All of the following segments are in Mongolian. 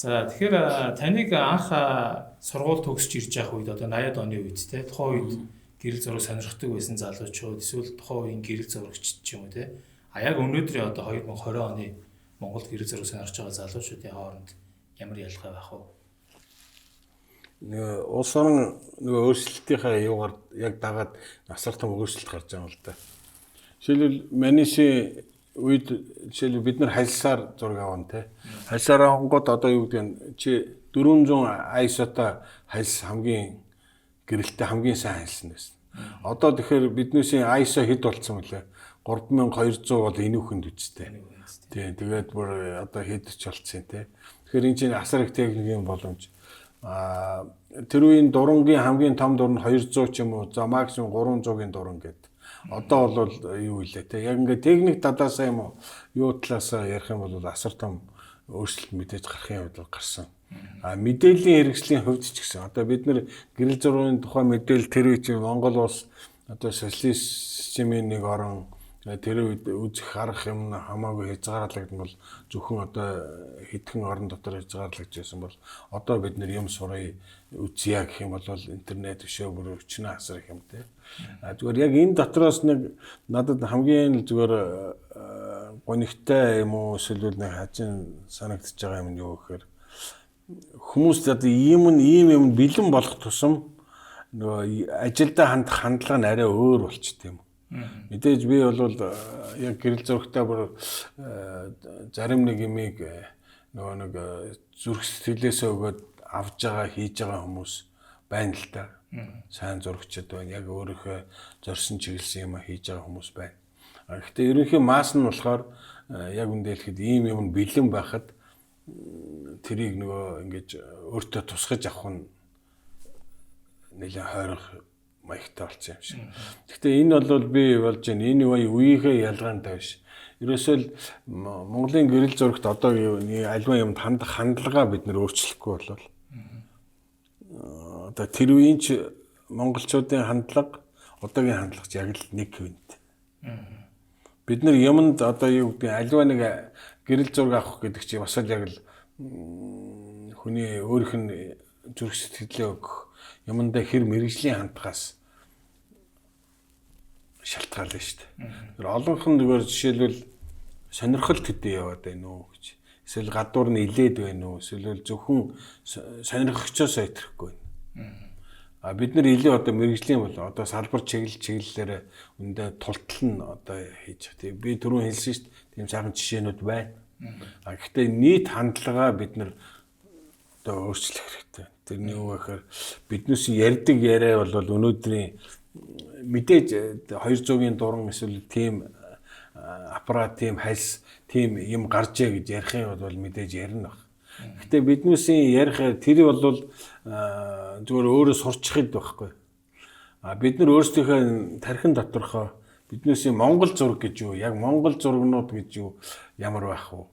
За, тэгэхээр таныг анх сургууль төгсөж ирж явах үед, одоо 80-ад оны үед те, тухайн үед гэрэл зураг сонирхдаг байсан залуучууд эсвэл тухайн үеийн гэрэл зурагчид ч юм уу те. А яг өнөөдрийн одоо 2020 оны Монголд гэрэл зураг сонирхож байгаа залуучуудын хооронд ямар ялгаа байх вэ? Нөгөө улс орон нөгөө өөрчлөлтийнхээ юугаар яг дагаад асар том өөрчлөлт гарч байгаа юм л да. Жишээлбэл, Манишийн үед жишээлбэл бид нар хальсаар зураг авна те. Хальсаар авангууд одоо юу гэдэг нь, чи 400 ISO-той хальс хамгийн гэрэлтэй, хамгийн сайн хальс нь байсан. Одоо тэгэхээр биднээсийн ISO хэд болцсон бэлээ? 3200 бол энүүхэнд үстэй. Тийм, тэгээд бүр одоо хэд ч болцсон те. Тэгэхээр энэ чинь асар их техникийн боломж. Тэр үеийн дурангийн хамгийн том дуран 200 ч юм уу, за максимум 300-ийн дуран гэдэг. Одоо бол юу илээ те. Яг ингээ техник талаасаа юм уу, юу талаасаа ярих юм бол асар том өөрчлөлт мэдээж гарахын явдал гарсан. А мэдээллийн хэрэгслийн хувьд ч гэсэн одоо бид нар гэрэл зургийн тухай мэдээлэл тэр үе чинь Монгол улс одоо социализмын нэг орон, тэр үед үзэх харах юм хамаагүй хязгаарлагдсан бол зөвхөн одоо хэдхэн орон дотор хязгаарлагдж байсан бол одоо бид нэр юм сурыг үзье гэх юм бол интернет өшөө бүр өчнөө асар их юм те. А зүгээр яг энэ дотроос нэг надад хамгийн зүгээр гонигтай юм уу, эсвэл нэг хажин санагдчихж байгаа юм нь юу гэхээр, хүмүүс одоо ийм нь ийм юм бэлэн болох тусам нөгөө ажилдаа хандах хандлага нь арай өөр болчт юм. Мэдээж би бол яг гэрэл зурагтай бүр зарим нэг юмыг нөгөө нэг зүрх сэтгэлээсээ өгөөд авж байгаа, хийж байгаа хүмүүс байна л да. Сайн зурагчид байна. Яг өөрийнхөө зорьсон чиглэсэн юм хийж байгаа хүмүүс байна. Гэхдээ ерөнхий масс нь болохоор яг үндэ хэлэхэд ийм юм бэлэн байхад тэрийг нөгөө ингэж өөртөө тусгаж авах нь нэлээд хойрох маягтай болсон юм шиг. Гэхдээ энэ бол би болж байна. Энэ үеийнхээ ялгаантай биш. Ерөөсөө л Монголын гэрэл зурагт одоо альва юмд хандах хандлага бид нэр өөрчлөхгүй болвол одоо тэр үеийн ч монголчуудын хандлага, одоогийн хандлага ч яг л нэг хэвэнд. Бид нар юмд одоо юу гэдэг, альва нэг гэрэл зураг авах гэдэг чи бас л яг л хүний өөрийнх нь зүрх сэтгэлээ өгөх юмдаа хэр мэрэгжлийн хандгаас шалтгаална шүү дээ. Тэр олонх нь зүгээр жишээлбэл сонирхол төдий яваад байна уу гэж. Эсвэл гадуур нь илээд байна уу? Эсвэл зөвхөн сонирхогчоос итгэхгүй байна. А бид нар илүү одоо мэрэгжлийн бол одоо салбар чиглэлээр үндэ тултал нь одоо хийж байгаа. Би түрүүн хэлсэн шүү дээ. Тийм сайхан жишээнүүд байна. А гэхдээ нийт хандлага бид нар одоо өөрчлөх хэрэгтэй. Тэрний юу гэхээр биднээс ярьдаг яриа бол өнөөдрийн мэдээж 200-ийн дуран эсвэл тийм аппарат, тийм хальс, тийм юм гарчээ гэж ярих юм бол мэдээж ярина баг. Гэтэ биднээсийн ярих тэр бол зүгээр өөрөө сурчихд байхгүй. А бид нар өөрсдийнхөө тархин доторхоо биднээсийн Монгол зураг гэж юу, яг Монгол зургнууд гэж юу, ямар байх вэ?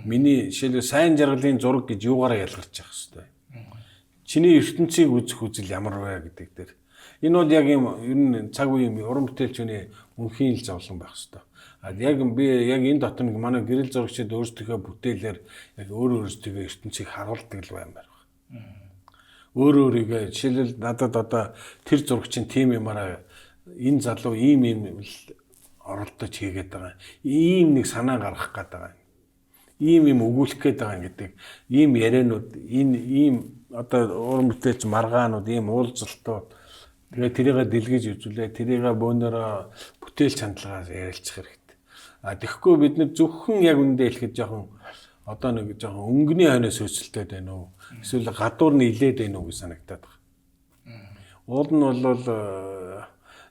Миний жишээлбэл сайн жаргалын зураг гэж юугаараа ялгарч явах хэвтэй. Чиний ертөнцийг үзэх үзэл ямар вэ гэдэг дээр. Энэ бол яг юм ер нь цаг үеийн уран бүтээлчний үнхийн л зовлон байх хэвтэй. А яг би яг энэ дотор нэг манай гэрэл зурагчид өөрсдийнхөө бүтээлээр яг өөр өөрсдийнхөө ертөнцийг харуулдаг л баймаар байна. Өөр өөрийгөө жишээлбэл надад одоо тэр зурагчин тийм юмараа энэ залуу ийм ийм оролдож хийгээд байгаа. Ийм нэг санаа гаргах гээд байгаа. Ийм юм өгүүлэх гээд байгаа гэдэг ийм ярианууд, энэ ийм одоо уран бүтээлч маргаанууд, ийм уулзалтууд, тэгээ тэрийгэ дэлгэж үзүүлээ, тэрийгэ бөөнөрөө бүтээлч хандлагаас ярилцах хэрэгтэй. А тэгэхгүй бид нар зөвхөн яг үндэ хэлэхэд жоохон одоо нэг жоохон өнгөний хойноос хөөцөлтөд байна уу? Эсвэл гадуур нь илээд байна уу гэж санагдаад байна. Уул нь бол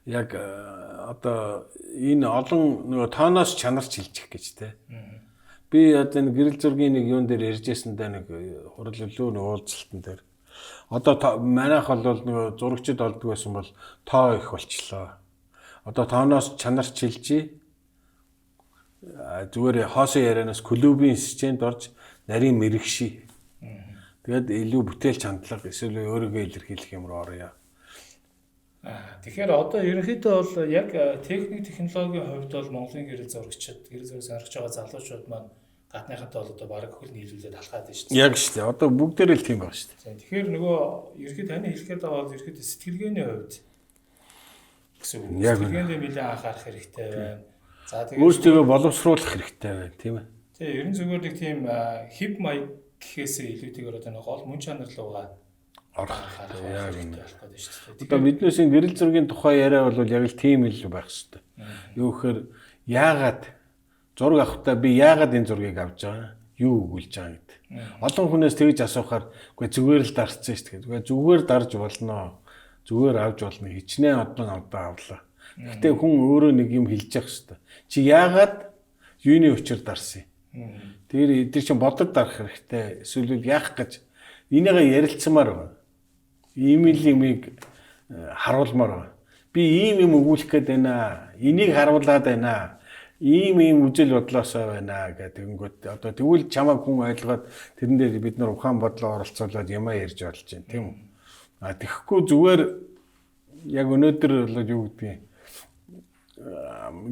яг одоо энэ олон нөгөө тооноос чанарч хилчих гэж те. Би одоо энэ гэрэл зургийн нэг юун дээр ярьжсэн даа, нэг хурал өлөө нэг уулзалтан дээр. Одоо манайх бол нөгөө зурагчид олдог байсан бол тоо их болчлоо. Одоо тооноос чанарч хилжээ. Зүгээр хоосон ярианаас клубын системд орж нарийн мэрэгший. Тэгээд илүү бүтээлч хандлага эсвэл өөрийгөө илэрхийлэх юм руу орё. Тэгэхээр одоо ерөнхийдөө бол яг техник технологийн хувьд бол Монголын гэрэл зурагчид, гэрэл зураг сонирхож байгаа залуучууд маань Гадныхантай бол одоо бараг хөл нийлүүлээд алхаад байна шүү дээ. Яг шүү дээ. Одоо бүгдээрээ л тийм байна шүү дээ. Тэгэхээр нөгөө ерхэд таны хэлэх гээд байгаа бол ерхэд сэтгэлгээний хувьд гэсэн үг. Сэтгэлгээндээ нэлээд анхаарах хэрэгтэй байна. За тэгээд өөрсдийгөө боловсруулах хэрэгтэй байна, тийм ээ. Тийм, ер нь зүгээр нэг тийм хэв маяг гэхээсээ илүүтэйгээр одоо нэг гол мөн чанар руугаа орох хэрэгтэй болох гэдэг шүү дээ. Одоо биднээс энэ гэрэл зургийн тухай яриа бол яг л тийм л байх хэрэгтэй. Юу гэхээр яагаад зураг авахдаа би яагаад энэ зургийг авч байгаа? Юу өгүүлж байгаа гэдэг. Олон хүнээс тэгж асуухаар үгүй зүгээр л дарцсан шүү дээ. Үгүй зүгээр дарж болно. Зүгээр авч болно. Хичнээн одоо авлаа. Гэхдээ хүн өөрөө нэг юм хэлж явах хэрэгтэй. Чи яагаад юуны учир дарсан юм? Тэр чинь бодод дарах хэрэгтэй. Эсвэл яах гэж энийгээ ярилцмаар байна. Ийм л юмыг харуулмаар байна. Би ийм юм өгүүлэх гээд байна. Энийг харуулад байна. Ийм ийм үзэл бодлоосоо байна гэдэг ингэнгүүт одоо тэгвэл чамайг хүн ойлгоод тэрэн дээр бид нар ухаан бодлоо оролцуулаад юмаа ярьж болж байна, тийм үү? А тэгэхгүй зүгээр яг өнөөдөр бол юу гэдгийг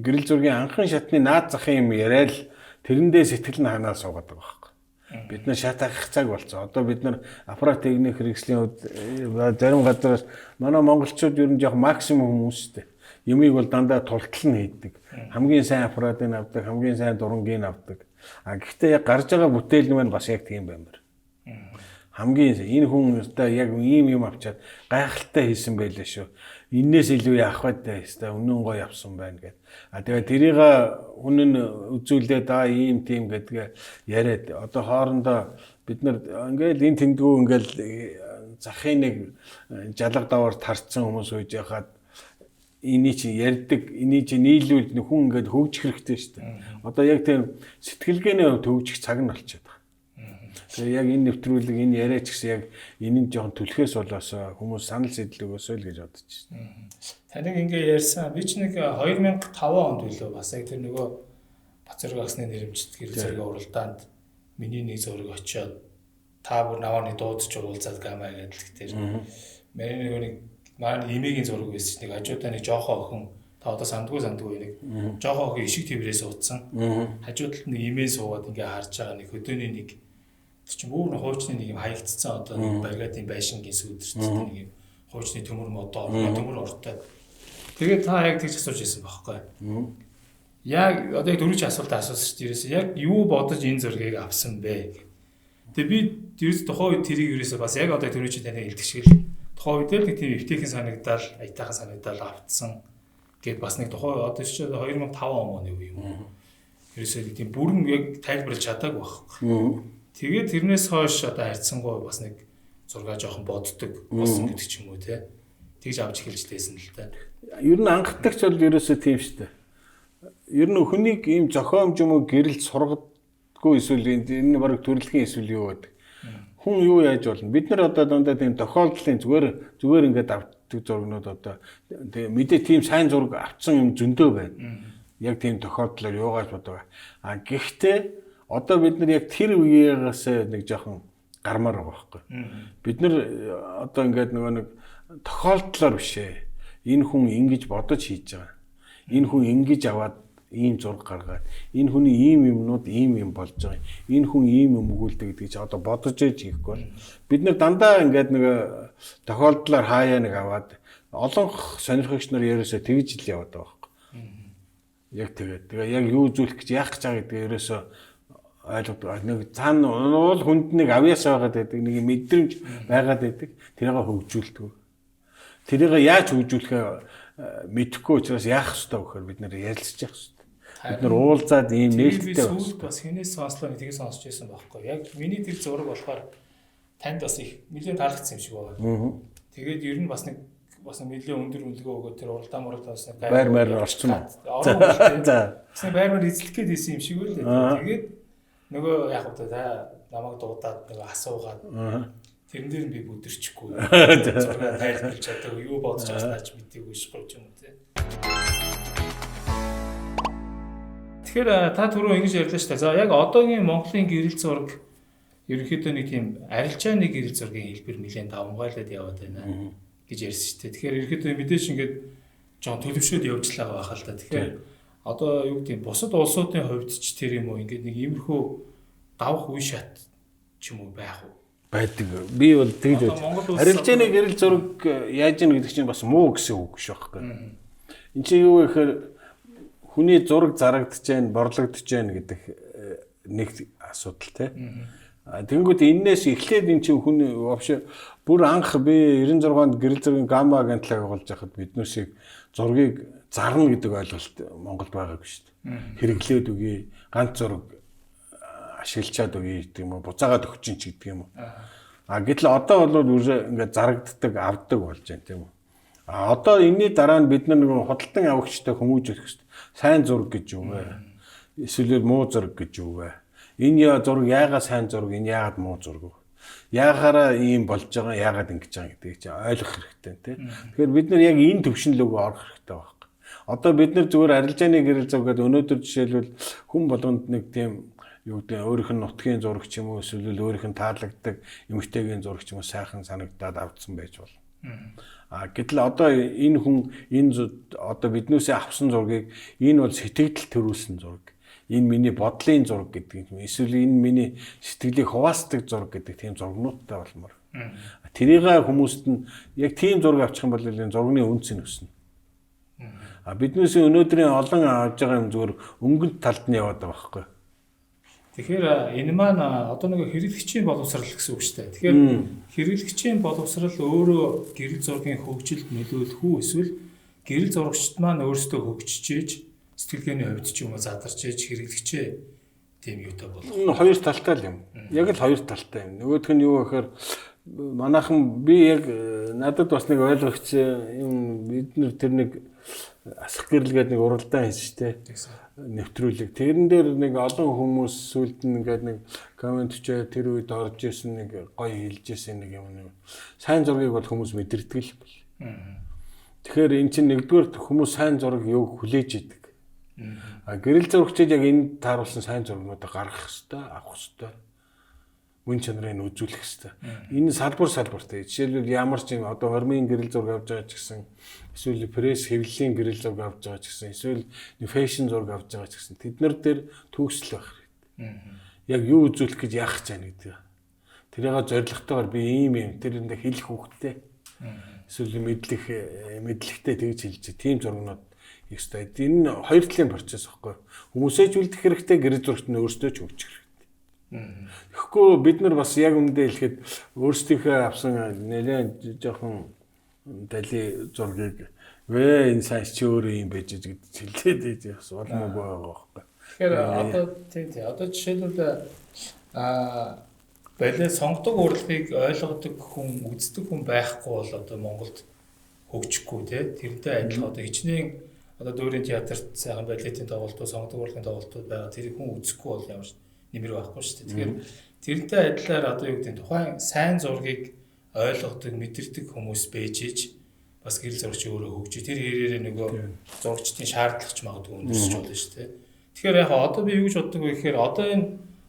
гэрэл зургийн анхан шатны наад захын юм яриад тэрэндээ сэтгэл нь ханаа суугаад байгаа байхгүй. Бид нар шат ахих цаг болсон. Одоо бид нар аппарат техник хэрэгслийн хувьд зарим газараас манай монголчууд ер нь жоох максимум хүмүүс шүү дээ. Юмыг бол дандаа тултал нь хийдэг. Хамгийн сайн аппаратыг авдаг, хамгийн сайн дурангийг авдаг. А гэхдээ яг гарч байгаа бүтээл нь маань бас яг тийм баймар. Хамгийн энэ хүн өстой яг ийм юм авчаад гайхалтай хийсэн байлаа шүү. Эннээс илүү яах вэ дээ? Өстой үнэн гоё авсан байна гэд. А тэгээ тэрийг хүн нь үзүүлээд аа ийм тийм гэдгээ яриад одоо хоорондоо бид нар ингээл энэ тэндгүү ингээл захын нэг жалга даваар тарцсан хүмүүс үйж яхад энийг чи ярьдаг, энийг чи нийлүүл хүн ингээд хөгжих хэрэгтэй шүү дээ. Одоо яг тийм сэтгэлгээний хувьд хөгжих цаг нь болчиход байгаа. Тэгээ яг энэ нэвтрүүлэг энэ яриач гэсэн яг энэ нь жоохон түлхээс болоосоо хүмүүс санал сэтэл өгөөсөө л гэж бодож байна. Таныг ингээ ярьсан. Би ч нэг 2005 онд билүү бас яг тэр нөгөө Бацэрэг агсны нэрэмжит гэрэл зургийн уралдаанд миний нэг зураг очиод та бүр намаар нэг дуудаж уулзаад гамаа гэдэг тэр. Миний нөгөө нэг манай эмээгийн зураг байсан чинь нэг хажуудаа нэг жоохон охин та одоо сандгүй нэг жоохон охин ишиг тэврээ суудсан. Хажууд талд нэг эмээ суугаад ингээ харж байгаа нэг хөдөөний нэг тэр чинь бүр хуучны нэг юм хаягдцсан одоо нэг бригадын байшингийн сүүдэрчтэй нэг юм хуучны төмөр модоо төмөр ортой. Тэгээд та яг тэгж асууж ирсэн байхгүй. Яг одоо яг дөрвч асуулт асуусан шүү дээ. Ерөөсөө яг юу бодож энэ зургийг авсан бэ гэх. Тэгээ би ерөөс тухайн үед тэрийг ерөөсөө бас яг одоо дөрвч таны хэлдэг шиг л тухайн үед л нэг тийм эвтэйхэн санагдал, аятайхан санагдал автсан гэд бас нэг тухайн одоо чи 2005 оны үе юм уу. Ерөөсөө нэг тийм бүрэн яг тайлбарлаж чадаагүй байхгүй. Тэгээд тэрнээс хойш одоо харьцангуй бас нэг зургаа жоохон боддог болсон гэдэг ч юм уу те. Тэгж авч эхэлж лээсэн л та. Ер нь анхдагч бол ерөөсөө тийм шүү дээ. Ер нь хүнийг ийм зохиомж юм уу гэрэл сургадаггүй эсвэл энэ бараг төрөлхийн эсвэл юу гэдэг. Хүн юу яаж болно? Бид нар одоо дандаа тийм тохиолдлын зүгээр ингээд авдаг зургнууд одоо тэгээ мэдээ тийм сайн зураг авсан юм зөндөө байна. Яг тийм тохиолдлоор юугаас бодог. А гэхдээ одоо бид нар яг тэр үеигээс нэг жоохон гармаар байгаа байхгүй. Бид нар одоо ингээд нөгөө нэг тохиолдлоор биш ээ. Энэ хүн ингэж бодож хийж байгаа. Энэ хүн ингэж аваад ийм зураг гаргаад энэ хүний ийм юмнууд ийм юм болж байгаа. Энэ хүн ийм юм өгүүлдэг гэдэг чи одоо бодож ээж хийхгүй бол бид нар дандаа ингээд нэг тохиолдлоор хаяа нэг аваад олонх сонирхогч нар ерөөсөө тэгж л яваад байгаа байхгүй. Яг тэгээд тэгээ яг юу зүйлэх гэж яах гэж байгаа гэдгээ ерөөсөө ойлгодог. Нэг цаана уул хүнд нэг авьяас байгаад байдаг, нэг мэдрэмж байгаад байдаг. Тэрийг хөгжүүлдэг. Тэрийг яаж хөгжүүлэхээ мэдэхгүй учраас яах ёстой гэхээр бид нэр ярилцж явах ёстой. Бид нар уулзаад ийм нээлттэй байх. Сүүлд бас хинээс сонслоо нэг тийг сонсч байсан байхгүй. Яг миний тэр зураг болохоор танд бас их нэлээд таалагдсан юм шиг байгаа. Тэгээд ер нь бас нэг нэлээд өндөр үнэлгээ өгөөд тэр уралдаан муралдаа бас нэг байр маар орсон уу? За. Бас нэг байр маар эзлэх гээд байсан юм шиг үлээ. Тэгээд нөгөө яг үгүй та намайг дуудаад нөгөө асуугаад тэрэн дээр нь би бүдэрчихгүй. Зураг тайлбарлаж чадаагүй, юу бодож авснаа ч мэдээгүй шгүй юм уу те. Тэгэхээр та түрүү ингэж ярьлаа шүү дээ. За яг одоогийн Монголын гэрэл зураг ерөнхийдөө нэг тийм арилжааны гэрэл зургийн хэлбэр нэлээд давамгайлаад яваад байна гэж ярьсан шүү дээ. Тэгэхээр ерөнхийдөө мэдээж ингээд жоон төлөвшөөд явж л байгаа байх л та. Тэгэхээр Одоо юу гэдэг бусад улсуудын хувьд ч тэр юм уу ингээд нэг иймэрхүү давх үе шат ч юм уу байх уу? Байдаг. Би бол тэгж бодож. Арилжааны гэрэл зураг яаж ийн гэдэг чинь бас муу гэсэн үг биш байхгүй. Энд чинь юу гэхээр хүний зураг зарагдаж гэн, борлогдож гэн гэдэг нэг асуудал те. Тэнгүүд энээс эхлээд эн чинь хүн вообще бүр анх би 96 онд гэрэл зургийн гамма агентлаг байгуулж байхад биднээсийг зургийг зарна гэдэг ойлголт Монголд байгаагүй шүү дээ. Хэрэглээд үгүй, ганц зураг ашиглачаад үгүй гэдэг юм уу, буцаагаад өгчин ч гэдэг юм уу. А гэтэл одоо бол уже ингээд зарагддаг, авдаг болж байна тийм үү. А одоо энэний дараа нь бид нар нэг худалдан авагчтай хүмүүжүүлэх хэрэгтэй. Сайн зураг гэж юу вэ? Эсвэл муу зураг гэж юу вэ? Энэ зураг яагаад сайн зураг, энэ яагаад муу зураг вэ? Яагаараа ийм болж байгаа, яагаад ингэж байгаа гэдгийг чи ойлгох хэрэгтэй тий. Тэгэхээр бид нар яг энэ төвшин лөөгөө орох хэрэгтэй байхгүй. Одоо бид нар зүгээр арилжааны гэрэл зураг гэдэг өнөөдөр жишээлбэл хүн болгонд нэг тийм юу гэдэг өөрийнх нь нутгийн зураг ч юм уу эсвэл өөрийнх нь таалагддаг эмэгтэйгийн зураг ч юм уу сайхан санагдаад авдсан байж болно. А гэтэл одоо энэ хүн энэ одоо биднээсээ авсан зургийг энэ бол сэтгэгдэл төрүүлсэн зураг. Энэ миний бодлын зураг гэдэг юм. Эсвэл энэ миний сэтгэлийг хуваалцдаг зураг гэдэг тийм зургнуудтай болмоор. Тэрийг хүмүүст нь яг тийм зураг авчих юм бол энэ зургийн үнц нь өснө. А биднээс өнөөдрийн олон авж байгаа юм зүгээр өнгөнд талд нь яваад байгаа байхгүй. Тэгэхээр энэ маань одоо нэг хэрэглэгчийн боловсрал гэсэн үг шүү дээ. Тэгэхээр хэрэглэгчийн боловсрал өөрөө гэрэл зургийн хөгжилд нөлөөлөх үү эсвэл гэрэл зурагчд маань өөрсдөө хөгжиж сэтгэлгээний хувьд ч юм уу задарч ээж хэрэглэгчээ тийм юутай болох. Энэ хоёр талтай л юм. Яг л хоёр талтай юм. Нөгөөх нь юу гэхээр манайхан би яг надад бас нэг ойлгогч юм бид нар тэр нэг асах гэрэл гэдэг нэг уралдаан хийсэн шүү дээ. Нэвтрүүлэг. Тэрэн дээр нэг олон хүмүүс сүлд нь ингээд нэг коммент хийчээ тэр үед орж исэн нэг гоё хэлж исэн нэг юм нэг сайн зургийг бол хүмүүс мэдэрдэг л бэл. Тэгэхээр эн чинь нэгдүгээр хүмүүс сайн зураг юуг хүлээж идэг. А гэрэл зурагчид яг энэ тааруулсан сайн зургнуудаа гаргах хэвээр, авах хэвээр. Мөн чанарыг үзүүлэх хэвээр. Энэ салбар салбартай. Жишээлбэл ямар ч юм одоо хормын гэрэл зураг авч байгаа ч гэсэн эсвэл пресс хэвлэлийн гэрэл зураг авч байгаа ч гэсэн эсвэл фэшн зураг авч байгаа ч гэсэн тэд нар дээр төгсөл байх хэрэгтэй. Яг юу үзүүлэх гэж яах гэж байна гэдэг. Тэрийг зорилготойгоор би ийм юм тэр эндээ хэлэх хүүхдтэй. Эсвэл мэдлэх мэдлэгтэй тэгж хэлж тийм зургнууд хийх ёстой. Энэ хоёр талын процесс байхгүй. Хүмүүсээ ч үлдэх хэрэгтэй, гэрэл зурагт нь өөрсдөө ч хөгжих хэрэгтэй. Тэгэхгүй бид нар бас яг үндэ хэлэхэд өөрсдийнхөө авсан нэлээд жоохон дали зургийг вэ энэ сайн чи өөрөө юм байж гэж хэлээд байж бас болмоогүй байгаа байхгүй. Тэгэхээр одоо тий одоо жишээлбэл балет сонгодог урлагийг ойлгодог хүн, үздэг хүн байхгүй бол одоо Монголд хөгжихгүй тий. Тэрнтэй адилхан одоо хичнээн одоо дүүрийн театрт сайхан балетын тоглолтууд, сонгодог урлагийн тоглолтууд байгаа. Тэрийг хүн үзэхгүй бол ямар нэмэр байхгүй шүү дээ. Тэгэхээр тэрнтэй адилаар одоо юу гэдэг нь тухайн сайн зургийг ойлгодог, мэдэрдэг хүмүүс байж иж бас гэрэл зурагч өөрөө хөгжиж тэр хэрээрээ нөгөө зурагчдын шаардлагач магадгүй өндөрсөж болно шүү дээ. Тэгэхээр яг одоо би юу гэж боддог вэ гэхээр одоо энэ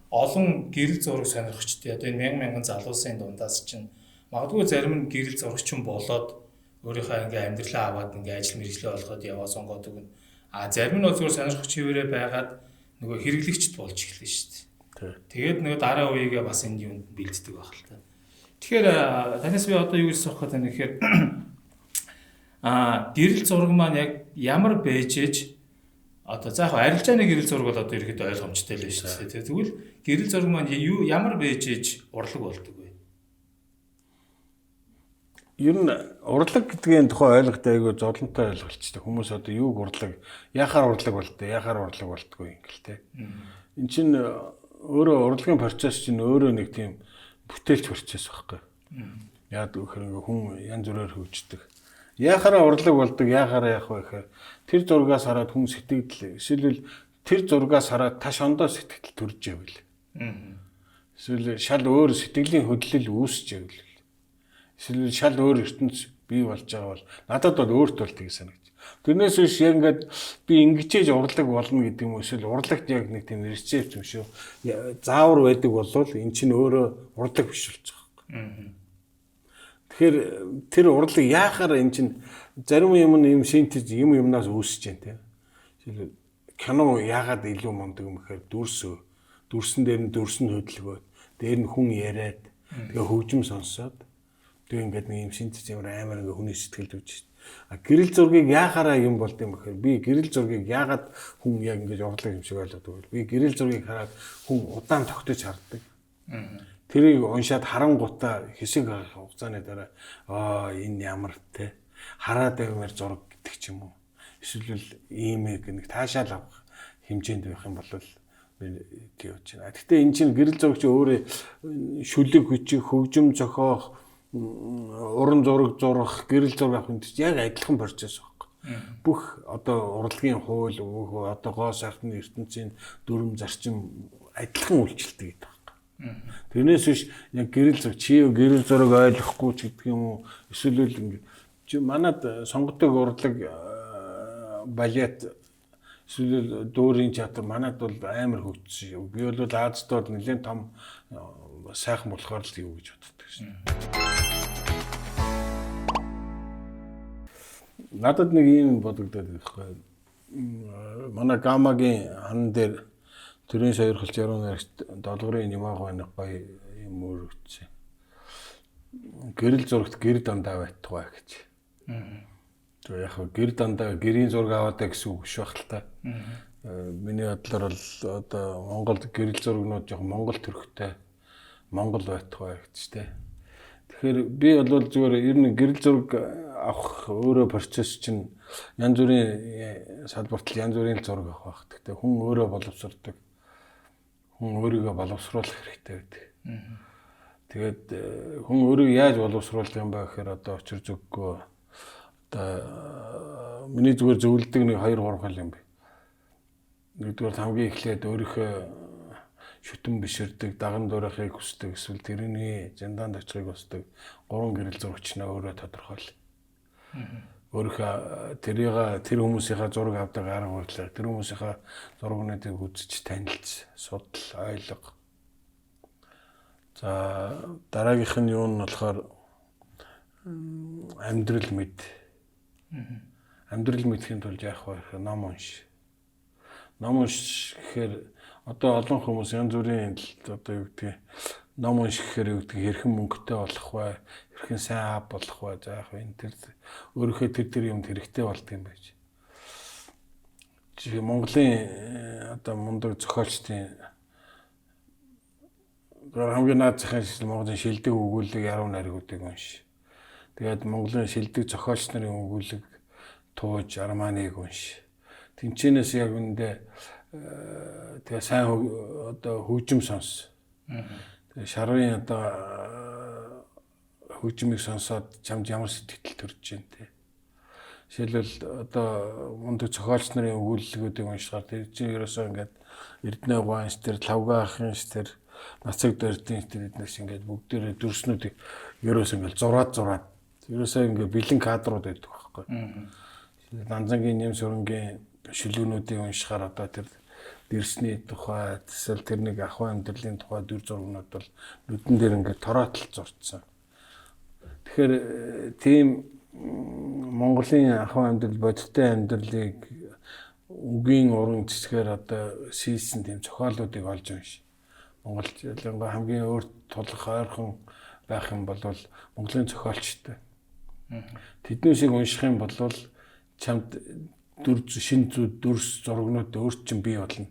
олон гэрэл зураг сонирхчдын одоо энэ мянган мянган залуусын дундаас чинь магадгүй зарим нь гэрэл зурагчин болоод өөрийнхөө ингээ амьдралаа аваад ингээ ажил мэргэжлээ олгоод яваа сонгоод өгнө. А зарим нь бол зүгээр сонирхогч хэвээрээ байгаад нөгөө хэрэглэгчд болж эхэлнэ шүү дээ. Тэгээд нөгөө дараа үеигээ бас энэ юунд бэлддэг байх л та. Тэгэхээр танаас би одоо юу гэж асуух гэдэг нь гэхээр гэрэл зураг маань яг ямар байж ээж одоо за яг арилжааны гэрэл зураг бол одоо ерөөхдөө ойлгомжтой л шүү дээ. Тэгвэл гэрэл зураг маань юу ямар байж ээж урлаг болдог вэ? Ер нь урлаг гэдгийн тухай ойлголт айгүй зовлонтой ойлголцтой. Хүмүүс одоо юуг урлаг, яхаар урлаг болдог, яхаар урлаг болдгоо юм гэл те. Энд чинь өөрөө урлагийн процесс чинь өөрөө нэг тийм бүтээлч процесс байхгүй. Яг гэхээр ингээ хүн янз бүрээр хөгждөг. Яхаараа урлаг болдог, яхаараа яах вэ гэхээр тэр зургаас хараад хүн сэтгэгдэл, эсвэл тэр зургаас хараад таш ондоо сэтгэл төрж ивэл. Эсвэл шал өөр сэтгэлийн хөдлөл үүсч ивэл. Эсвэл шал өөр ертөнц бий болж байгаа бол надад бол өөрт бол тийг санагч. Тэрнээс биш яг ингээд би ингэчээж урлаг болно гэдэг юм уу эсвэл урлагт яг нэг тийм рецепт юм шүү. Заавар байдаг болвол эн чинь өөрөө урлаг биш болж байгаа байхгүй. Тэгэхээр тэр урлаг яахаар эн чинь зарим юм нь юм синтез юм юмнаас үүсэж байна тийм. Жишээлбэл Кино яагаад илүү мундаг юм гэхээр дүрсэн дээр нь дүрсэн хөдөлгөөд, дээр нь хүн яриад, тэгээ хөгжим сонсоод тэгээ ингээд нэг юм шинж ямар амар ингээ хүний сэтгэлд үжиж. А гэрэл зургийг яахаараа юм болд юм гэхээр би гэрэл зургийг яагаад хүн яг ингэж урлаг юм шиг ойлгодог вэ? Би гэрэл зургийг хараад хүн удаан тогтож хардаг. Тэрийг уншаад харангуутаа хэсэг хугацааны дараа аа энэ ямар те хараад баймаар зураг гэдэг ч юм уу. Эсвэл ийм нэг таашаал авах хэмжээнд байх юм бол би явж байна. Гэхдээ энэ чинь гэрэл зураг чи өөрөө шүлэг хүчих, хөгжим зохиох, уран зураг зурах, гэрэл зураг авах энэ чинь яг адилхан процесс байхгүй. Бүх одоо урлагийн хууль, бүх одоо гоо сайхны ертөнцийн дүрм зарчим адилхан үйлчлдэг гэдэг байхгүй. Тэрнээс биш яг гэрэл зураг чи гэрэл зураг ойлгохгүй ч гэдэг юм уу? Эсвэл ингэ чи манад сонгодог урлаг балет эсвэл дүүрийн театр манад бол амар хөгжсөн. Би бол Азад бол нэлээд том сайхан болохоор л юу гэж боддог шин. Надад нэг юм бодогдоод байхгүй. Манай Гамагийн хан дээр төрийн сойрхолч яруу найрагч Долгорын Нямаг байна гоё юм өргөцсөн. Гэрэл зурагт гэр дандаа байтугай гэж. Тэгээ яг гэр дандаа гэрийн зураг аваад гэсэн үг биш байх л та. Миний бодлоор бол одоо Монголд гэрэл зурагнууд яг Монгол төрхтэй Монгол байтугай гэж тэ. Тэгэхээр би бол зүгээр ер нь гэрэл зураг авах өөрөө процесс чинь янз бүрийн салбарт л янз бүрийн зураг авах байх. Гэхдээ хүн өөрөө боловсрдог. Хүн өөрийгөө боловсруулах хэрэгтэй байдаг. Тэгээд хүн өөрийгөө яаж боловсруулах юм бэ гэхээр одоо учир зүггүй одоо миний зүгээр зөвлөдөг нэг 2 3 хол юм бэ. Нэгдүгээр хамгийн эхлээд өөрийнхөө шүтэн биширдэг, даган дуурайхыг хүсдэг, эсвэл тэрний зэндаанд очихыг хүсдэг гурван гэрэл зурагчнаа өөрөө тодорхойл. Өөрийнхөө тэрийг тэр хүмүүсийнхаа зураг авдаг арга барилаар тэр хүмүүсийнхаа зурагнуудыг үзэж танилц, судал, ойлго. За дараагийнх нь юу нь болохоор амьдрал мэд. Амьдрал мэдхийн тулд яах вэ гэхээр ном унш. Ном унш гэхээр одоо олон хүмүүс янз бүрийн одоо юу гэдгийг ном унш гэхээр юу гэдгийг хэрхэн мөнгөтэй болох вэ, хэрхэн сайн аав болох вэ, за яах вэ энэ тэр өөрийнхөө тэр юмд хэрэгтэй болдго юм байж. Жишээ Монголын одоо мундаг зохиолчдын хамгийн наад захын Монголын шилдэг өгүүлэг яруу найргуудыг унш. Тэгээд Монголын шилдэг зохиолч нарын өгүүлэг тууж Арманыг унш. Тинчэнээс яг үндэ тэгээ сайн одоо хөгжим сонс. Тэгээ шарвын одоо хөгжмийг сонсоод чамд ямар сэтгэл төрж байна те. Жишээлбэл одоо мундаг зохиолч нарын өгүүллэгүүдийг уншихаар тэр чинь ерөөсөө ингээд Эрдэнэ гуанч тэр Лавга ахын ш тэр Нацаг дөрдийн тэр эднээс ингээд бүгдээрээ дүрснүүдийг ерөөсөө ингээд зураад ерөөсөө ингээд бэлэн кадрууд байдаг байхгүй. Данзангийн нэм сүрэнгийн шүлгнүүдийг уншихаар одоо тэр дэрсний тухай, эсвэл тэр нэг ахуй амьдралын тухай дүр зургнууд бол нүдэн дээр ингээд тороотл зурцсан. Тэгэхээр тийм Монголын ахуй амьдрал, бодиттой амьдралыг үгийн уран зэсгээр одоо сийсэн тийм зохиолуудыг олж унш. Монголд ялангуяа хамгийн өөр тулах ойрхон байх юм бол Монголын зохиолчтой. Тэднээсийг унших юм бол чамд шин дүрс зургнууд өөр чинь бий болно.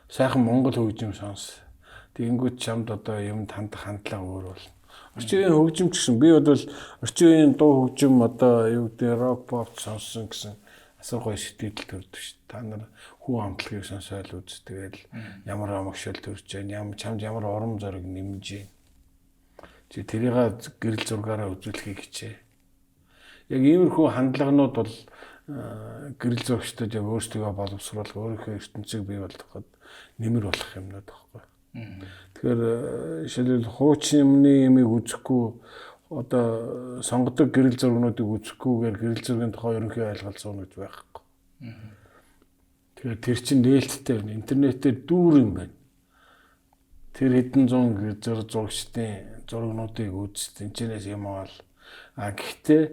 Сайхан монгол хөгжим сонс. Тэгэнгүүт чамд одоо юмд хандах хандлага өөр болно. Орчин үеийн хөгжим ч гэсэн би бол орчин үеийн дуу хөгжим одоо юу гэдэг рок pop сонссон гэсэн асар гоё сэтгэл төрдөг шүү. Та нар хүү амтлагийг сонсоол үз. Тэгэл ямар амагшил төрж байна, ямар чамд ямар урам зориг нэмж байна. Чи тэрийг гэрэл зургаараа үзүүлэхийг хичээ. Яг иймэрхүү хандлаганууд бол гэрэл зурагчдад яг өөрсдөө боловсруулах, өөрийнхөө ертөнцийг бий болгоход нэмэр болох юмнууд байхгүй. Тэгэхээр жишээлбэл хуучин юмны ямыг үзэхгүй одоо сонгодог гэрэл зургнуудыг үзэхгүйгээр гэрэл зургийн тухай ерөнхий ойлголт сууна гэж байхгүй. Тэгэхээр тэр чинь нээлттэй байна. Интернетээр дүүр юм байна. Тэр хэдэн зуун гэрэл зурагчдын зургнуудыг үз, тэнцэнээс юм аал. А гэхдээ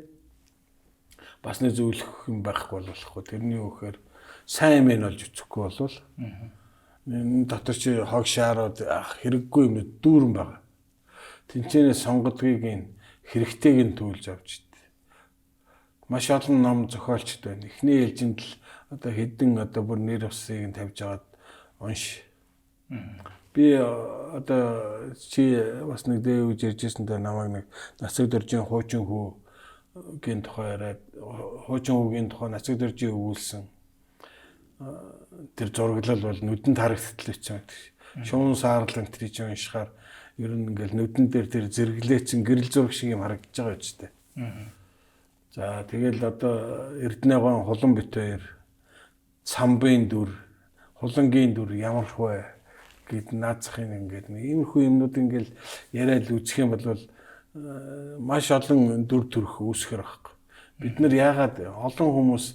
бас нэг зөвлөх юм байхгүй бол болохгүй. Тэрний үхээр Сайн юм нь болж үзэхгүй болвол энэ дотор чи хог шаарууд хэрэггүй юм дүүрэн байгаа. Тинчэнэ сонгодгийг нь хэрэгтэйг нь түүлж авч ид. Маш олон ном зохиолчд байна. Эхний ээлжинд л одоо хэдэн одоо бүр нэр усыг нь тавьж агаад унш. Би одоо чи бас нэг дээ үж ярьжсэн дээр намайг нэг Нацаг дөржийн хуучин хүүгийн тухай яриад, хуучин хүүгийн тухай Нацаг дөржийн өгүүлсэн тэр зураглал бол нүдэнд харагдтал байсан гэдэг. Шуун саарл энэ тэрийг уншихаар ер нь ингээл нүдэн дээр тэр зэрэглээцэн гэрэл зураг шиг юм харагдаж байгаа үстэй. За тэгэл одоо Эрдэнэ гон Хулан бит хоёр Цамбын дүр, Хулангийн дүр ямар хөө гэд наацхын ингээд иймэрхүү юмнууд ингээл яриад үзэх юм бол маш олон дүр төрх үүсгэр байхгүй. Бид нар яагаад олон хүмүүс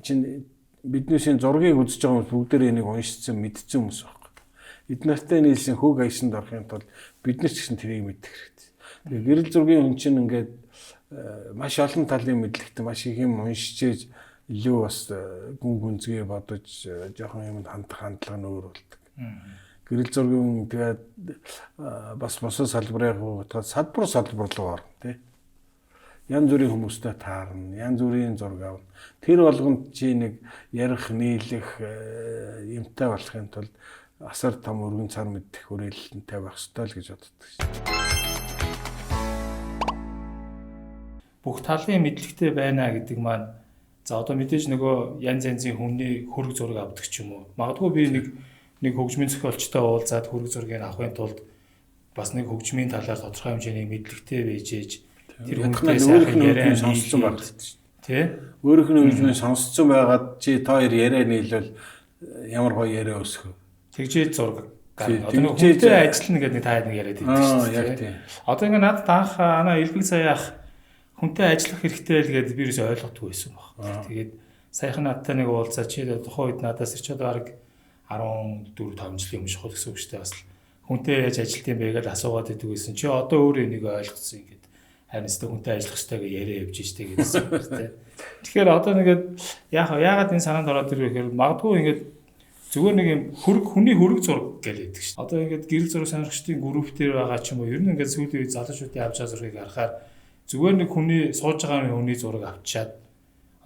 чинь биднээсийн зургийг үзэж байгаа хүмүүс бүгдээр энийг уншицсан, мэдсэн хүмүүс байхгүй. Эд нартай нийлсэн хөг аясанд орохын тулд бид нар ч гэсэн тэрийг мэдэх хэрэгтэй. Тэгээ гэрэл зургийн хүн чинь ингээд маш олон талын мэдлэгтэй, маш их юм уншиж илүү бас гүн гүнзгий бодож жоохон юмд хандах хандлага нь өөр болдог. Гэрэл зургийн тэгээд бас бусад салбарын утгаар салбар салбар руу орно тий. Янз бүрийн хүмүүстэй таарна, янз бүрийн зураг авна. Тэр болгонд чи нэг ярих, нийлэх юмтай болохын тулд асар том өргөн цар мэдэх хүрээлэлтэй байх ёстой л гэж боддог шин. Бүх талын мэдлэгтэй байна гэдэг маань за одоо мэдээж нөгөө янз янзын хүний хөрөг зураг авдаг ч юм уу. Магадгүй би нэг хөгжмийн зохиолчтой уулзаад хөрөг зургийг авахын тулд бас нэг хөгжмийн талаар тодорхой хэмжээний мэдлэгтэй байж ээж тэр хүнтэй сайхан яриа сонссон байх хэрэгтэй шин. Тэ? Өөрийнх нь хөгжмийн сонсцсон байгаад чи та хоёр яриа нийлвэл ямар гоё яриа өсгөө. Тэгжээ зураг гарна. Одоо нэг хүнтэй ажиллана гэдэг нэг та нэг яриад байдаг шүү дээ. Одоо ингээ надад анх анаа Элбэг саяах хүнтэй ажиллах хэрэгтэй л гэдээ би юусоо ойлгохгүй байсан баг. Тэгээд саяхан надтай нэг уулзаа чи тухайн үед надаас ирч одоо бараг 14 5 жилийн өмнө шахах гэсэн үг шүү дээ. Бас хүнтэй яаж ажилт юм бэ гэж асуугаад идэг байсан. Чи одоо өөрөө энийг ойлгоцсон ингээд харин өстө хүнтэй ажиллах хэрэгтэй гэж яриа явж штэ гэдсэн юм байна. Тэгэхээр одоо нэгэд яагаад энэ санаанд ороод ирв гэхээр магадгүй ингээд зүгээр нэг юм хөрөг хүний хөрөг зураг гэж байдаг шүү. Одоо ингээд гэрэл зураг сонирхчдын групп дээр байгаа ч юм уу ер нь ингээд сүүлийн үед залуучуудын авч байгаа зургийг харахаар зүгээр нэг хүний сууж байгаа хүний зураг авчиад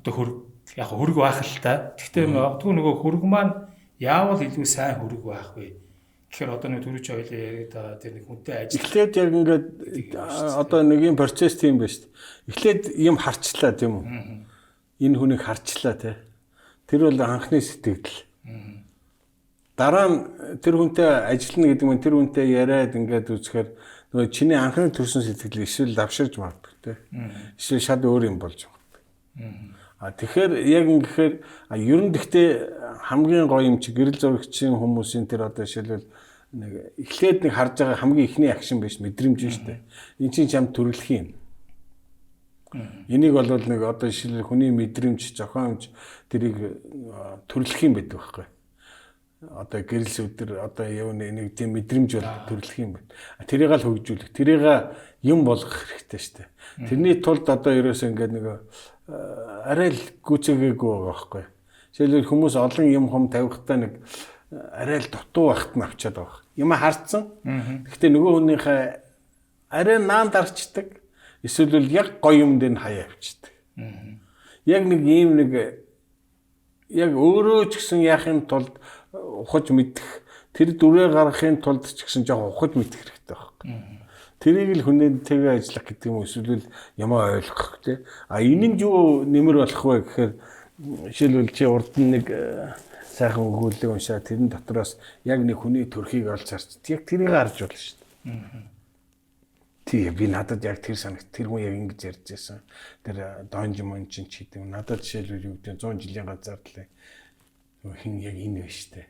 одоо хөрөг яг хөрөг байх л та. Гэхдээ магадгүй нөгөө хөрөг маань яавал илүү сайн хөрөг байх вэ? Тэгэхээр одоо нэг түрүү чи хоёлаа яриад байгаа тэр нэг хүнтэй ажил. Эхлээд яг ингээд одоо нэг юм процесс тийм байна шүү дээ. Эхлээд юм харчлаа тийм үү? Энэ хүнийг харчлаа тий. Тэр бол анхны сэтгэл. Дараа нь тэр хүнтэй ажиллана гэдэг нь тэр хүнтэй яриад ингээд үзэхээр нөгөө чиний анхны төрсэн сэтгэл эсвэл давширж магадгүй тий. Эсвэл шал өөр юм болж магадгүй. А тэгэхээр яг ингэхээр ер нь гэхдээ хамгийн гоё юм чи гэрэл зурагчийн хүмүүсийн тэр одоо жишээлбэл нэг эхлээд нэг харж байгаа хамгийн эхний акшн биш мэдрэмж нь шүү дээ. Эн чинь чам төрөлх юм. Энийг бол нэг одоо жишээлбэл хүний мэдрэмж, зохиомж тэрийг төрөлх юм байдаг байхгүй. Одоо гэрэл өдр одоо юу нэг тийм мэдрэмж бол төрөлх юм байна. Тэрийг л хөгжүүлэх, тэрийг юм болгох хэрэгтэй шүү дээ. Тэрний тулд одоо ерөөсөө ингээд нэг арай л гүцээгээгүй байгаа байхгүй. Жишээлбэл хүмүүс олон юм хом тавихтаа нэг арай л дутуу байхад нь авчиад байгаа. Юм харцсан. Гэхдээ нөгөө хүнийхээ арай наан дарчдаг. Эсвэл бол яг гоё юм дээр нь хаяа авчдаг. Яг нэг ийм нэг яг өөрөө ч гэсэн яахын тулд ухаж мэдэх тэр дүрээ гаргахын тулд ч гэсэн жоохон ухаж мэдэх хэрэгтэй байхгүй. Тэрийг л хүнээтэйгээ ажиллах гэдэг юм эсвэл ямаа ойлгох тий. А энэ нь юу нэмэр болох вэ гэхээр жишээлбэл чи урд нь нэг сайхан өгүүлэг уншаа тэрэн дотроос яг нэг хүний төрхийг олж харч яг тэрийг харж болно шүү дээ. Тий би надад яг тэр санагт тэр хүн яг ингэж ярьж байсан. Тэр Донж Мончин ч гэдэг юм. Надад жишээлбэл юу гэдэг 100 жилийн газардлаа. Хин яг энэ биш үү.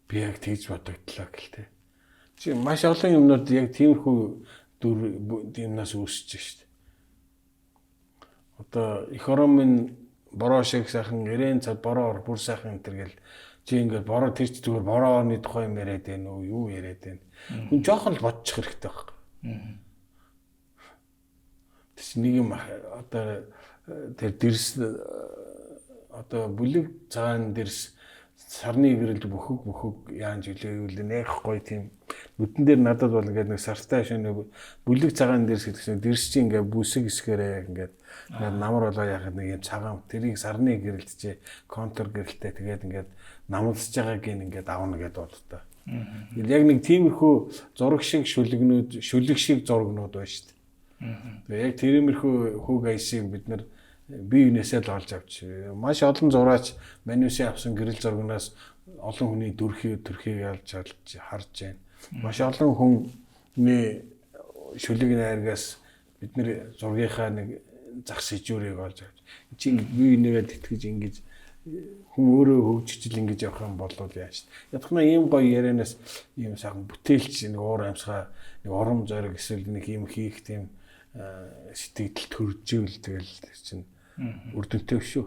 Би яг тэгж бодогдлоо гэлтэй. Чи маш олон юмнууд яг тиймэрхүү дүр юмнаас үүсэж шүү дээ. Одоо эх орон минь бороо шиг сайхан ирээн цад бороо ор бүр сайхан энэ төр гэл чи ингээд бороо тэр ч зүгээр борооны тухай юм яриад байна уу юу яриад байна. Хүн жоохон л бодчих хэрэгтэй байхгүй. Тэр чинь нэг юм одоо тэр дэрс Одоо бүлэг цагаан дэрс сарны гэрэлд бүхэг яанж үлээ юу л нэх гоё тийм нүдэн дээр надад бол ингээд нэг сартай шөнө бүлэг цагаан дэрс гэдэг чинь дэрс чинь ингээд бүсэг хэсгээрээ яг ингээд намар болоо яхад нэг юм цагаан тэрийг сарны гэрэлд чи контур гэрэлтэй тэгээд ингээд намлаж байгааг ингээд авна гэдээ бодлоо. Яг нэг тиймэрхүү зураг шиг шүлгнүүд, шүлэг шиг зургнууд байна шүү дээ. Тэгээ яг тиймэрхүү хүүг аясыг бид нар бие биенээсээ л олж авч маш олон зураач манюсын авсан гэрэл зургнаас олон хүний дүрхийг төрхийг олж харж байна. Маш олон хүний шүлэг найргаас бид нэр зургийнхаа нэг зах сэжүүрийг олж авч чи ингэ бие бинийгээ тэтгэж ингэж хүн өөрөө хөгжиж ингэж явах юм бол яаж. Ядхна ийм гоё ярианаас ийм сайхан бүтээлч нэг уур амьсгаа нэг урам зориг эсвэл нэг юм хийх тийм сэтгэл төрживэл тэгэл тэр чинь үр дүнтэй шүү.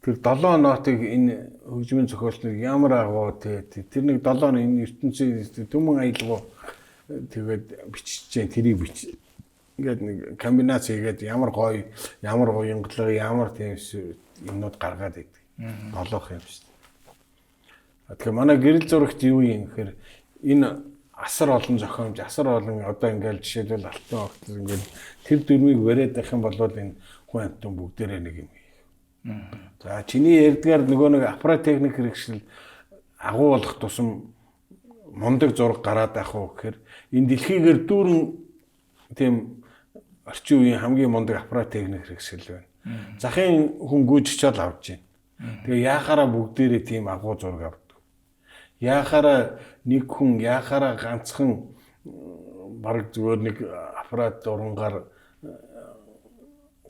Тэр 7 нотыг энэ хөгжмийн зохиолчныг ямар агуу те тэр нэг 7 энэ ертөнцийн түмэн аялгау тэгээд бичиж тэрийг бич ингээд нэг комбинац хийгээд ямар гоё ямар уянгалаг ямар тийм юмнууд гаргаад идэг. Долоох юм шүү дээ. Тэгэхээр манай гэрэл зурагт юу юм гэхээр энэ асар олон зохиомж, асар олон одоо ингээл жишээлбэл алтан огтлол ингээл тэр дүрмийг бариад байх юм бол энэ хүн амьтан бүгдээрээ нэг юм хийх. За чиний ярьдгаар нөгөө нэг аппарат техник хэрэгсэл агуу болох тусам мундаг зураг гараад байх уу гэхээр энэ дэлхийгээр дүүрэн тийм орчин үеийн хамгийн мундаг аппарат техник хэрэгсэл байна. Захын хүн гүйж очиод авч байна. Тэгээ яахаараа бүгдээрээ тийм агуу зураг авдаг. Яахаараа нэг хүн яахаараа ганцхан бараг зүгээр нэг аппарат урангаар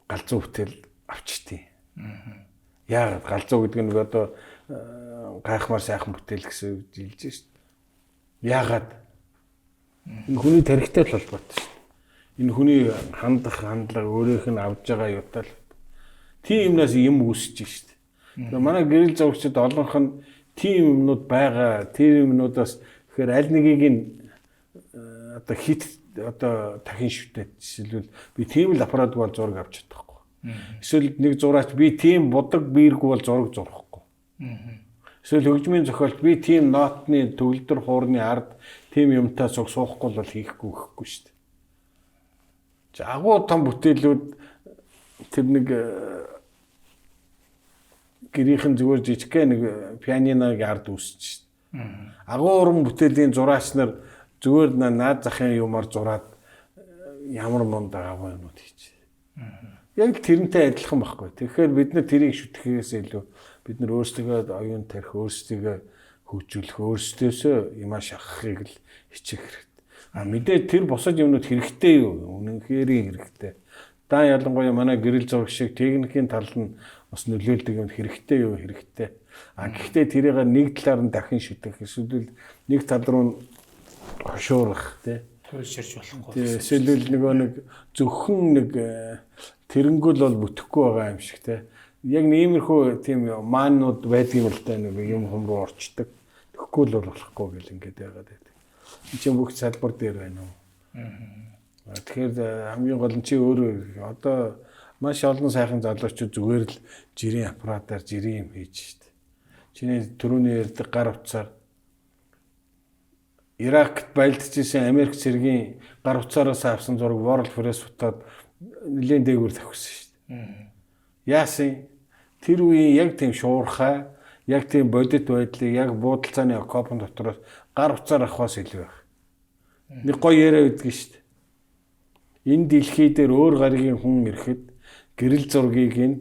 галзуу бүтээл авчтیں۔ Яагаад галзуу гэдэг нь нэг одоо гайхмаар сайхан бүтээл гэсэн үг хэлж шít. Яагаад энэ хүний тарихтай л холбоотой шít. Энэ хүний хандах хандлага өөрийнх нь авж байгаа юутай л тийм юмнаас юм үүсэж шít. Тэгээ манай гэрэл зурагчид олонх нь тийм юмнууд байгаа. Тэр юмнуудаас тэгэхээр аль нэгийг нь одоо хит одоо дахин шүтээд жишээлбэл би тийм л аппаратгүй бол зураг авч чадахгүй. Эсвэл нэг зураач би тийм будаг биергүй бол зураг зурахгүй. Эсвэл хөгжмийн зохиолт би тийм нотны төгөлдөр хуурны ард тийм юмтай цуг суухгүй бол хийхгүй гэхгүй шүү дээ. За агуу том бүтээлүүд тэр нэг гэрийнхэн зүгээр жижигхэн нэг пианиногийн ард үүсэж шүү дээ. Агуу уран бүтээлийн зураач нар зүгээр наад захын юмар зураад ямар мундаг агуу юмнууд хийж. Яг л тэрнтэй адилхан байхгүй. Тэгэхээр бид нар тэрийг шүтгэхээс илүү бид нар өөрсдөө оюун тарих, өөрсдийгөө хөгжүүлэх, өөрсдөөсөө юмаа шахахыг л хичээх хэрэгтэй. А мэдээ тэр бусад юмнууд хэрэгтэй юу? Үнэнхээр хэрэгтэй. Дан ялангуяа манай гэрэл зураг шиг техникийн тал нь бас нөлөөлдөг юм хэрэгтэй юу? Хэрэгтэй. А гэхдээ тэрийг нэг талаар нь дахин шүтэх, эсвэл нэг тал руу хошуурах тий. Туйлширч болохгүй. Эсвэл нөгөө нэг зөвхөн нэг тэрнгүүл бол бүтэхгүй байгаа юм шиг тий. Яг иймэрхүү тийм маанууд байдаг юм л да, нэг юм хум руу орчдөг. Тэгэхгүй л болохгүй гэл ингээд байгаад байдаг. Энд чинь бүх салбар дээр байна уу? Тэгэхээр хамгийн гол нь чи өөрөө одоо маш олон сайхан залуучууд зүгээр л жирийн аппаратаар жирийн юм хийж шít. Чиний түрүүний ярьдаг гар утсаар Иракт байлдчихсэн Америк цэргийн гар утсаараас авсан зураг World Press утаад нэлээд дээгүүр тавьсан шүү дээ. Яасан? Тэр үеийн яг тийм шуурхай, яг тийм бодит байдлыг яг буудалцааны окопын дотроос гар утсаар авахаас илүү байх. Нэг гоё яриа өгдөг шүү дээ. Энэ дэлхий дээр өөр гаригийн хүн ирэхэд гэрэл зургийг нь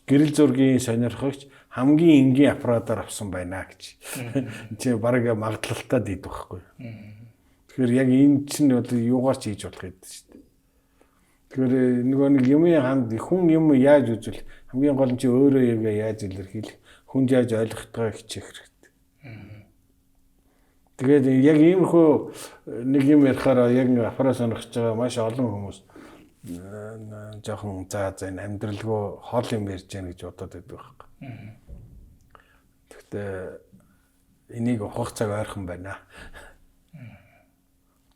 гэрэл зургийн сонирхогч хамгийн энгийн аппаратаар авсан байна гэж. Энд чинь баг магадлалтай дийд байхгүй. Тэгэхээр яг энэ чинь бол юугаар ч хийж болох юм шүү дээ. Тэгэхээр нөгөө нэг юмын ханд хүн юм яаж үзвэл хамгийн гол нь чи өөрөө яг яаж илэрхийлэх, хүн яаж ойлгохтойгоо хичээх хэрэгтэй. Тэгээд яг иймэрхүү нэг юм ярихаараа яг аппарат сонирхож байгаа маш олон хүмүүс жоохон за за энэ амьдралгүй хол юм ярьж яана гэж бодоод байдаг байхгүй. Гэхдээ энийг ухах цаг ойрхон байна.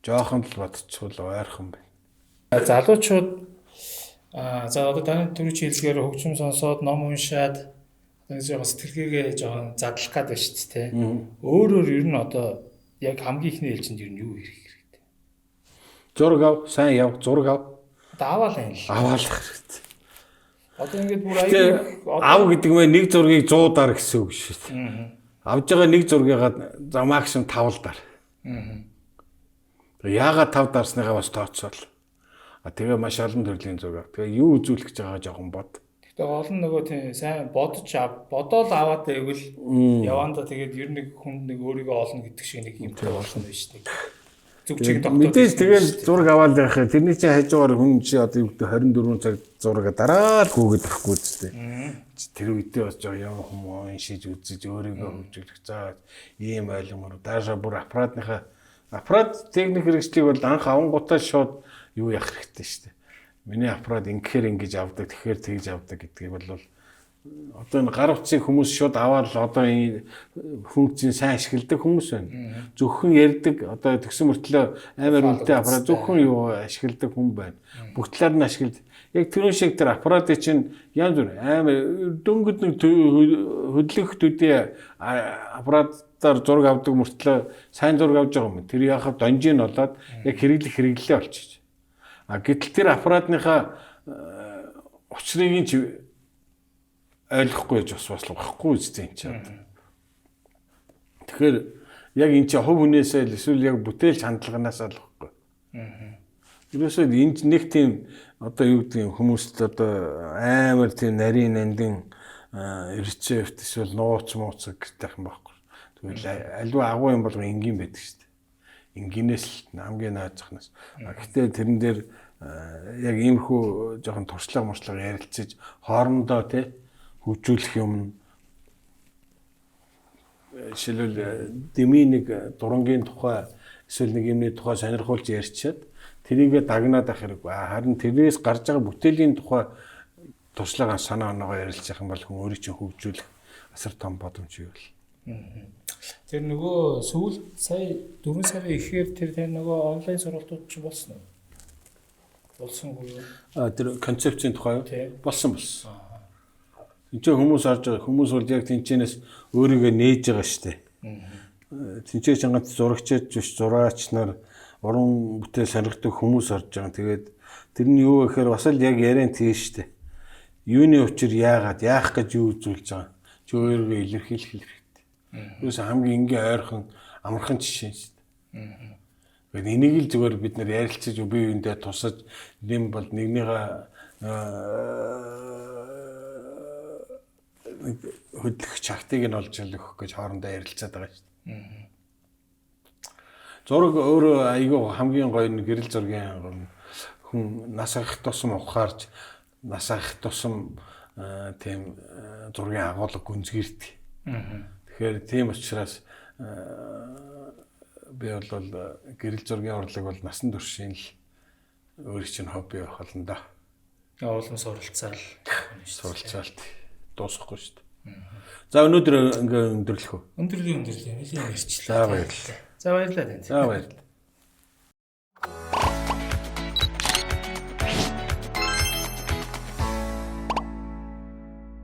Жоохон л бодчихвол ойрхон байна. Залуучууд За одоо таны түрүү хэлсгээр хөгжим сонсоод ном уншаад одоо нэг жоохон сэтгэлгээгээ жоохон задлах гээд байна шүү дээ. Өөрөөр ер нь одоо яг хамгийн ихний ээлжинд ер нь юу хийх хэрэгтэй? Зураг ав, сайн яв, зураг ав. Одоо аваал юм л. Аваалах хэрэгтэй. Одоо ингээд бүр аягүй ав гэдэг нь нэг зургийг 100 дар гэсэн үг шүү дээ. Авж байгаа нэг зургийгаа за максимум 5 дар. Яагаад 5 дарсныгаа бас тооцоол. А тэгээ маш олон төрлийн зураг. Тэгээ юу үзүүлэх гэж байгаа жоохон бод. Гэтэ гол нь нөгөө тийм сайн бодож ав, бодоол аваад байвал явандаа тэгээд ер нь нэг хүнд нэг өөрийгөө олно гэдэг шиг нэг юмтай болно биш нэг. Зүг чиг тогтоод. Мэдээж тэгэл зураг аваад байх. Тэрний чинь хажуугаар хүн чи одоо юу гэдэг 24 цаг зураг дараа л гүгээд авахгүй зү. Тэр үедээ бас жоо юм хүмүүс уншиж үзэж өөрийгөө хөгжүүлэх. За ийм ойлгомоор даашаа бүр аппаратныхаа аппарат техник хэрэгслийг бол анх авангуудаа шууд юу яах хэрэгтэй шүү дээ. Миний аппарат ингэхээр ингэж авдаг, тэгэхээр тэгж авдаг гэдгийг бол одоо энэ гар утсыг хүмүүс шууд аваад одоо энэ функцийг сайн ашигладаг хүмүүс байна. Зөвхөн ярьдаг одоо тэгсэн мөртлөө амар үнэтэй аппарат зөвхөн юу ашигладаг хүн байна. Бүх талаар нь ашиглад. Яг тэрэн шиг тэр аппаратыг чинь янз бүр амар дөнгөд нэг хөдлөх төдий аппаратаар зураг авдаг мөртлөө сайн зураг авч байгаа юм. Тэр яхав донжийг нь болоод яг хэрэглэх хэрэглээ болчих. А гэтэл тэр аппаратныхаа учрыг нь ойлгохгүй гэж бас болохгүй үстэй энэ чинь. Тэгэхээр яг энэ чинь хувь хүнээсээ л эсвэл яг бүтээлч хандлаганаасаа л байхгүй. Ерөөсөө энэ нэг тийм одоо юу гэдэг юм хүмүүст одоо амар тийм нарийн нандин рецепт эсвэл нууц мууц гэдэг юм байхгүй. Тэгвэл альва агуу юм болго энгийн байдаг шүү дээ. Энгийнээс л хамгийн наазахнаас. Гэхдээ тэрэн дээр яг иймэрхүү жоохон туршлага муршлага ярилцаж хоорондоо тий хөгжүүлэх юм жишээлбэл дэмий нэг дурангийн тухай эсвэл нэг юмны тухай сонирхуулж ярьчаад тэрийгэ дагнаад ах хэрэг. Харин тэрнээс гарч байгаа бүтээлийн тухай туршлага санаа оноогоо ярилцах юм бол хүн өөрийг чинь хөгжүүлэх асар том боломж бий бол. Тэр нөгөө сүүл сая 4 сарын эхээр тэр нөгөө онлайн сургалтууд чинь болсон уу? Болсонгүй юу? Тэр концепцийн тухай юу? Болсон болсон. Энд чинь хүмүүс орж байгаа. Хүмүүс бол яг тэнчэнээс өөрийгөө нээж байгаа шүү дээ. Тэнцээ чинь ганц зурагчид биш, зураач нар, уран бүтээл сонирхдаг хүмүүс орж байгаа. Тэгээд тэр нь юу гэхээр бас л яг яриан тийм шүү дээ. Юуны учир яагаад, яах гэж юу үзүүлж байгаа. Чи өөрийгөө илэрхийлэх хэрэгтэй. Юус хамгийн энгийн ойрхон амархан жишээ шүү дээ. Тэгээд энийг л зүгээр бид нэр ярилцаж бие биендээ тусаж нэм бол нэгнийгээ хөдлөх чагтыг нь олж өгөх гэж хоорондоо ярилцаад байгаа шүү дээ. Зураг өөрөө айгүй хамгийн гоё нь гэрэл зургийн хүн нас ахих тусам ухаарч нас ахих тусам тийм зургийн агуулга гүнзгийрдэг. Тэгэхээр тийм учраас би бол гэрэл зургийн урлаг бол насан туршийн л өөрийн чинь хобби байх болно да. Улам суралцаал. Суралцаал дуусахгүй шүү дээ. За өнөөдөр ингээ өндөрлөх үү? Өндөрлөе. Нэлийн ярьчлаа. За баярлалаа. За баярлалаа танд. За баярлалаа.